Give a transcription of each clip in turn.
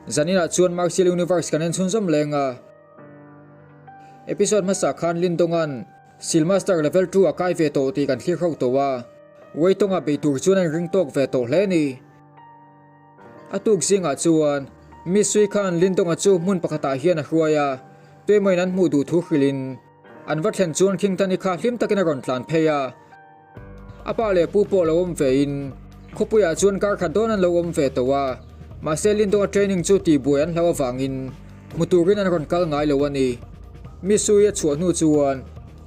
Zaninah chuan Martial Universe kan en chhunzawm leng a. Episode hmasa khan Lindonga'n Seal Master Level 2 a kai ve tawh tih kan thlir ho tawh a, Weitonga bei tur chuan a inring tawk ve tawh hle a ni. A tuk zingah chuan Miss Sui khan Lindonga chu hmun pakhatah hian a hruai a, tuemawiin an hmuh duh thu hrilhin an va thlen chuan Khingtani kha hlim takin a rawn tlan phei a. A pa leh pu pawh lo awm ve in khawpuiah chuan kar khat dawn an lo awm ve tawh a, mahse Lindonga training chu tihbuai an hlau avangin hmu turin an rawn kal ngai lo a ni. Misui a chhuah hnu chuan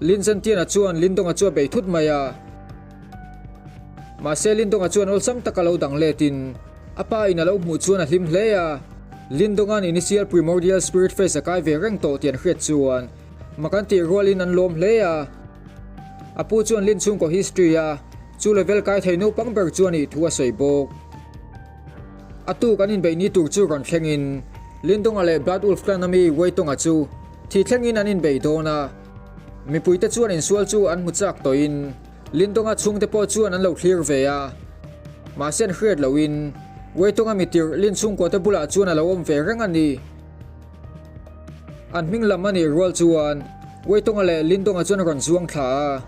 Lin Zentiana chuan Lindonga chu a bei thut mai a, mahse Lindonga chuan awlsam taka lo dang let in a pa in a lo hmuh chuan a hlim hle a, Lindonga'n Initial Primordial Spirit Face a kai ve reng tawh tih an hriat chuan mak an tih rualin an lawm hle a. A pu chuan Lin chhungkaw history a chu level kai thei naupang ber chu a nih thu a sawi bawk. A tuk an inbeih ni tur chu rawn thlengin Lin Donga leh Blood Wolf clan ami Wei Tonga chu thi thlengin an inbeih dawn a. Mipuite chuan insual chu an hmu chak tawhin Lin Donga chhungte pawh chuan an lo thlir ve a. Mahse an hriat lohin Wei Tonga mitirh Lin chhungkua te bulah chuan a lo awm ve reng a ni. An hming lam a nih rual chuan Weitonga leh Lindonga chuan a rawn zuang thla a.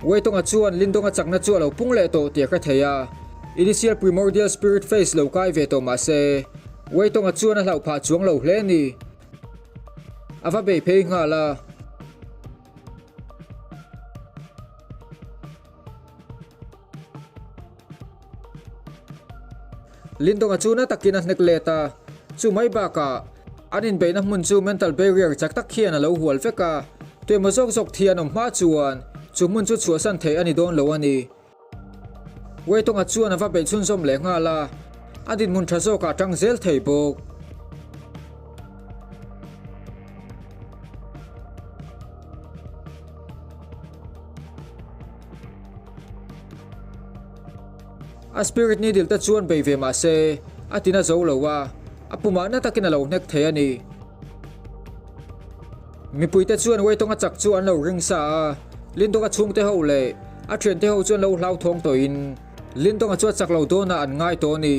Weitonga chuan Lindonga chakna chu a lo pung leh tawh tih a hre thei a. Initial Primordial Spirit Phase lo kai ve tawh mah se, Weitonga chuan a hlauh phah chuang lo hle a ni. A va bei phei nghal a. Lindonga chu na takin a hnek let a, chu mai bakah an inbeihna hmun chu mental barrier chak tak hian a lo hual vek a, tuemaw zawk zawk thi an awm hma chuan chu hmun chu chhuahsan theih a ni dawn lo a ni. Weitonga chuan a va beih chhunzawm leh nghal a, a dinhmun tha zawkah a tang zel thei bawk. A spirit needle te chuan bei ve mah se a tina zo lo a, a pumah na takin a lo hnek thei a ni. Mipuite chuan Weitawnga chak chu an lo ring sa a, Lindawnga chhungte ho leh a thiante ho chuan lo hlauthawng tawhin Lindawnga chu a chak lo dawnah an ngai tawh a ni.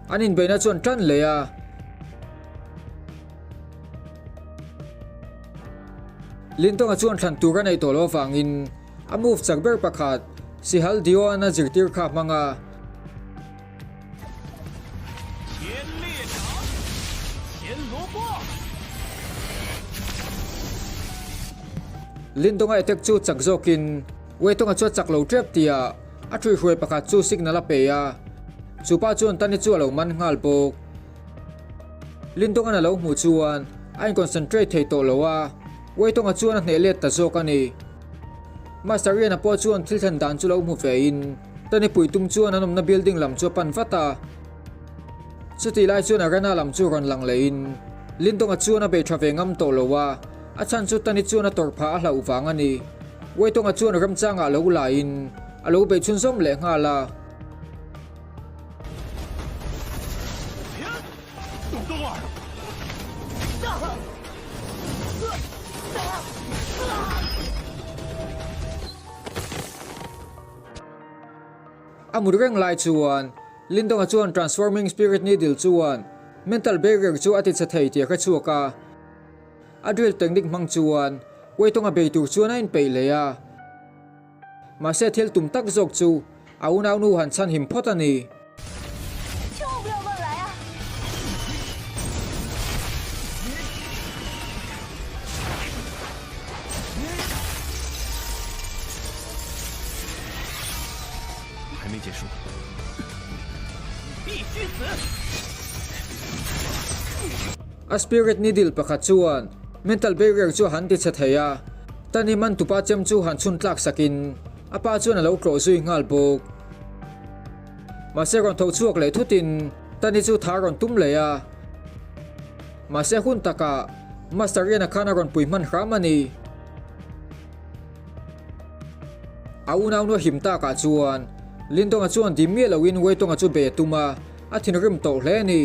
An inbeihna chuan tan leh a. Lintonga chuan thlan tur a neih tawh loh avangin a move chak ber pakhat Sihal Dioan a zirtir kha a hmang a. Lintonga attack chu chak zawkin Weitonga chu a chak lo tep tihah a ṭhuihhruai pakhat chu signal a pe a, chupa chuan Tani chu a lo man nghal bawk. Lindongan a lo hmuh chuan a in-concentrate thei tawh lo a, Weitonga chuan a hneh let ta zawk a ni. Master Riana pawh chuan thil thlen dan chu lo hmu ve in, Tani pui tum chuan an awmna building lam chu a pan vat a. Chutih lai chuan Arena lam chu rawn lang leh in, Lindonga chuan a bei tha ve ngam tawh lo a, a chhan chu Tani chuan a tawrh phah a hlauh vang a ni. Weitonga chuan remchangah lo la in, a lo bei chhunzawm leh nghal a. A mut reng lai chuan Lindonga chuan Transforming Spirit Needle chuan Mental Barrier chu a ti chhe thei tih a hre chhuak a. A drill technique hmang chuan Weitonga bei tur chuan a inpeih leh a. Mahse thil tum tak zawk chu a unaunu han chhan him phawt a ni. A spirit needle pakhat chuan mental barrier chu a han ti chhe thei a. Tani man tupa chem chu han chhun tlak sakin a pa chuan a lo tlawh zui nghal bawk. Mahse rawn tho chhuak leh thutin Tani chu tha rawn tum leh a. Mahse hun takah Master Ian-a khan a rawn pui hman hram a ni. A unaunu a him takah chuan Lindonga chuan dim miah loin Weitonga chu bei a tum a, a thinrim tawh hle a ni.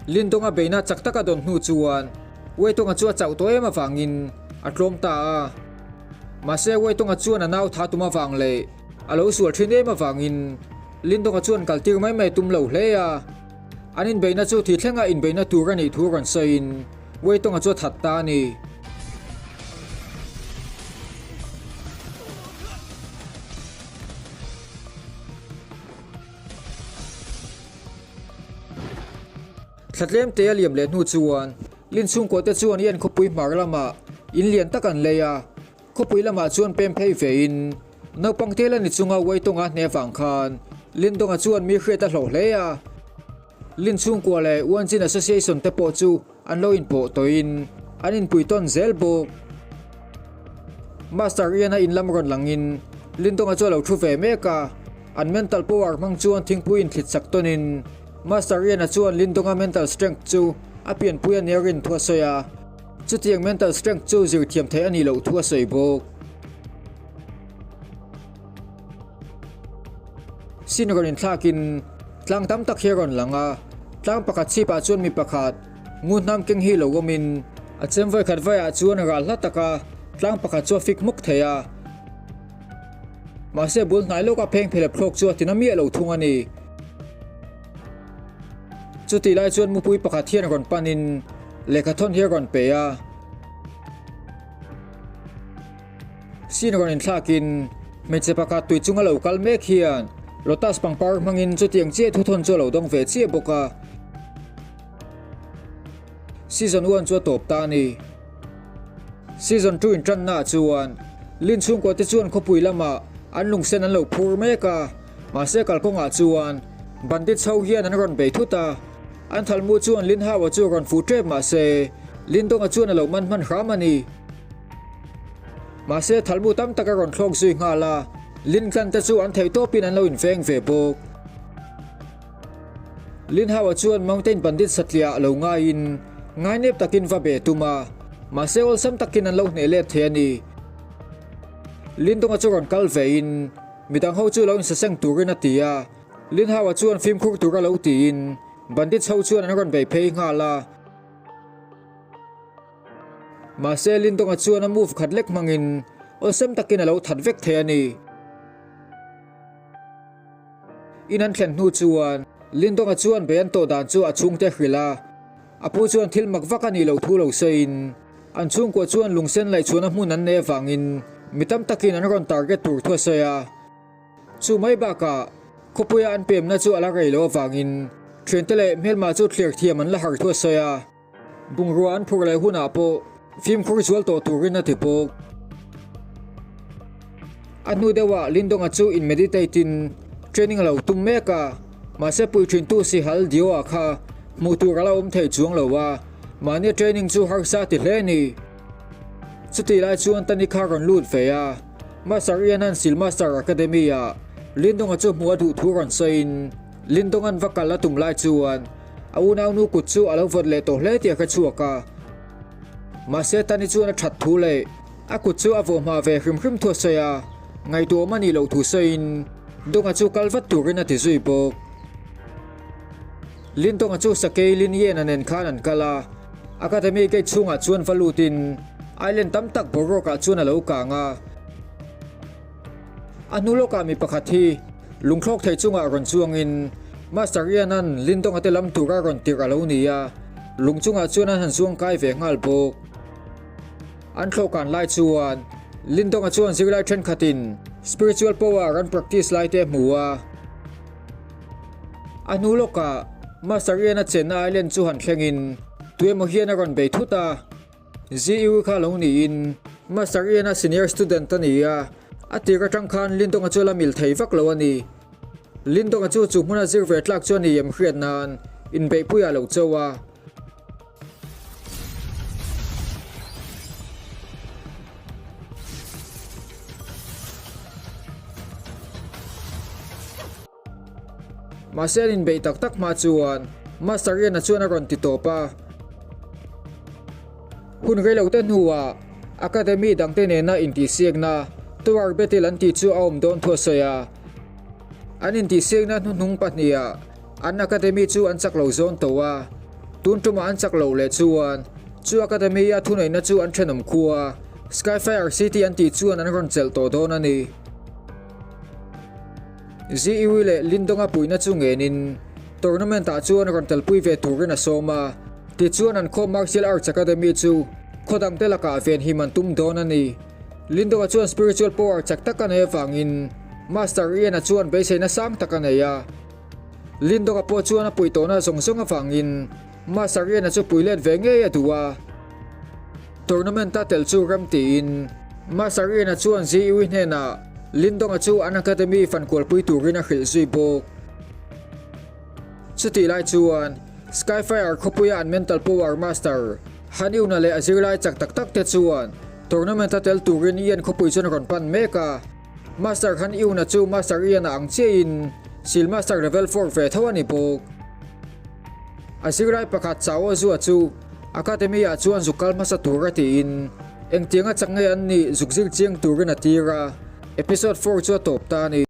Lindonga beihna chak taka dawn hnu chuan Weitonga chu a chauh tawh em avangin a tlawm ta a. Mahse Weitonga chuan a nau tha tum avang leh a lo sual thin em avangin Lindonga chuan kal tir mai mai tum lo hle a. An inbeihna chu thi thlenga inbeihna tur a nih thu rawn sawiin Weitonga chu a that ta a ni. Thla tlem te a liam leh hnu chuan Lin chhungkaw te chuan Ian khawpui hmar lamah in lian tak an lei a, khawpui lamah chuan pem phei ve in naupang te la ni chunga Waitawnga hne vang khan Lindawnga chuan mi hriat a hlawh hle a. Lin chhungkua leh Uanchin Association te pawh chu an lo inpawh tawhin an inpui tawn zel bawk. Master Ian-a in lam rawn langin Lindawnga chu a lo thu ve mek a, an mental power hmang chuan thingpui inthlit chak tawnin Master Ian-a chuan Lindawnga mental strength chu a pianpui a nia rin thu a sawi a, chutiang mental strength chu zir thiam theih a nih loh thu a sawi bawk. Sin rawn inthlakin tlang tam tak hi a rawn lang a, tlang pakhat chhipah chuan mi pakhat ngun hnam keng hi lo awmin a chem vawi khat vaiah chuan ral hla taka tlang pakhat chu a fik hmuk thei a. Mahse bul hnai lawka pheng phelep thlawk chu a tina miah lo thung a ni. Chutih lai chuan mupui pakhat hian rawn panin lehkha thawn hi a rawn pe a. Sin rawn inthlakin hmeichhe pakhat tui chunga lo kal mek hian lotus pangpar hmangin chutiang chiah thuthawn chu a lo dawng ve chiah bawk a. Season one chu a tawp ta a ni. Season two intannaah chuan Lin chhungkaw te chuan khawpui lamah an lungsen an lo phur mek a, mahse kalkawngah chuan bandits ho hian an rawn bei thut a. An thalmu chuan Lin Hao-a chu rawn fuh tep mahse Lin Dong-a chuan a lo man hman hram a ni. Mahse thalmu tam tak a rawn thlawk zui nghal a, Lin clan te chu an theih tawpin an lo inveng ve bawk. Lin Hao-a chuan Mountain Bandit satliah a lo ngaiin ngainep takin va be tum a, mahse awlsam takin an lo hneh let thei a ni. Lin Dong-a chu rawn kal vein midang ho chu lo insaseng turin a ti a, Lin Hao-a chuan fimkhur tura lo tiin Bandits ho chuan an rawn bei phei nghal a. Mahse Lindonga chuan a move khat lek hmangin awlsam takin a lo that vek thei a ni. In an thlen hnu chuan Lindonga chuan bei an tawh dan chu a chhungte hrilh a, a pu chuan thil mak vak a nih loh thu lo sawiin an chhungkua chuan lungsen laihchhuahna hmun an nei avangin mi tam takin an rawn target tur thu a sawi a. Chu mai bakah khawpuia an pemna chu a la rei loh avangin thiante leh hmelma chu thlir thiam an la har thu a sawi a. Bungrua an phur leh hunah pawh fimkhur zual tawh turin a ti bawk. A hnu deuhah Lindonga chu in meditate in training a lo tum mek a, mahse puithintu Sihal Dioa kha hmuh tur a la awm thei chuang lo a, mahnia training chu harsa ti hle a ni. Chutih lai chuan Tani kha rawn lut ve a, Master Ian-a'n Sil Master Academy-ah Lindonga chu hmuh a duh thu rawn sawiin Lindonga'n va kal a tum lai chuan A unaunu kut chu a lo vawt leh tawh hle tih a hre chhuak a. Mahse Tani chuan a that thu leh a kut chu a vawh hma ve hrim hrim thu a sawi a, ngaihtuahawm a nih loh thu sawiin Donga chu kal vat turin a ti zui bawk. Lin Donga chu Sakei Lin Yena nen khan an kal a, Academy gate chhungah chuan va lutin island tam tak boruakah chuan a lo kang a. A hnu lawkah mi pakhat hi lungthlawk thei chungah rawn chuangin Master Ian-a'n Lindonga te lam tura rawn tirh a lo ni a, lung chungah chuan an han zuang kai ve nghal bawk. An thlawhkan lai chuan Lindonga chuan zirlai thenkhatin spiritual power an practice lai te a hmu a. A hnu lawkah Master Ian-a chenna island chu han thlengin tuemaw hian a rawn bei thut a. ZU kha lo niin Master Ian-a senior student a ni a, a tir atang khan Lindonga chu la mil thei vak lo a ni. Lindonga chu chu hmuna zir ve tlak chu a ni em hriat nan inbeihpuiah a lo cho a. Mahse an inbeih tak tak hma chuan Master Ian-a chuan a rawn ti tawp a. Hun rei lo te hnuah Academy dangte nena intihsiakna Tower Battle an tih chu a awm dawn thu a sawi a. An intihsiakna hnuhnung pahnihah an academy chu an chak lo zawn tawh a, tun tumah an chak loh leh chuan chu academy-a thuneihna chu an thenawm khua Skyfire City an tih chuan an rawn chelh tawh dawn a ni. Ziiwi leh Lindonga puihna chu ngenin tournament-ah chuan rawn telpui ve turin a sawm a, tichuan an khaw Martial Arts Academy chu khaw dangte lakah venhim an tum dawn a ni. Lindonga chuan spiritual power chak tak a nei avangin Master Ian-a chuan beiseina sang tak a nei a. Lindonga pawh chuan a puih tawhna zawng zawng avangin Master Ian-a chu pui let ve ngei a duh a. Tournament-a tel chu rem tiin Master Ian-a chuan Ziiwi hnenah Lindonga chu an academy fankualpui turin a hrilh zui bawk. Chutih lai chuan Skyfire khawpuia an mental power master Han Yuna leh a zirlai chak tak tak te chuan tournament-a tel turin Ian khawpui chuan rawn pan mek a. Master Han Yuna chu Master Ian-a ang chiahin Seal Master level four ve tho a ni bawk. A zirlai pakhat Chao Zua chu Academy-ah chuan zuk kal hmasa tur a tiin engtianga chak nge an nih zuk zir chiang turin a tir a, episode four chu a tawp ta a ni.